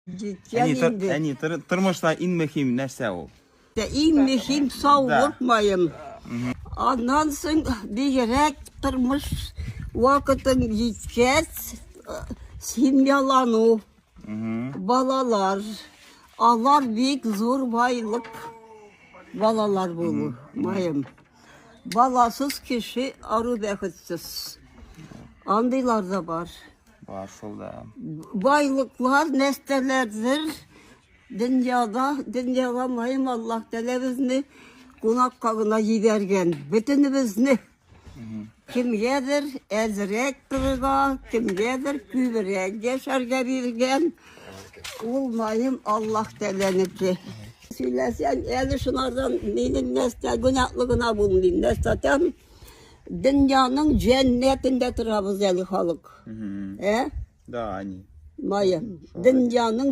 Җиткән Әни, тор, инде. әни, тор, тормышта иң мөһим нәрсә ул? Иң мөһим саулык маем. Аннан соң бигрәк тормыш вакытың җиткәч, семьялану, балалар. Алар бик зур байлык. Балалар булу, маем. Баласыз кеше ару бәхетсез. Андыйлар да бар. Бар шул да. Байлыклар нәрсәләрдер дөньяда, дөньяга маем Аллаһ Тәгалә безне кунакка гына җибәргән. Бөтенебезне. Кемгәдер әзрәк торырга, кемгәдер күбрәк яшәргә биргән. Ул маем Аллаһ Тәгаләнеке. Сөйләсәң, әле шунардан минем нәрсә гөнаһлы гына булмыйм. Нәрсәтән Дөньяның җәннәтендә торабыз әле халык. Ә? Да, они. Майя. Дөньяның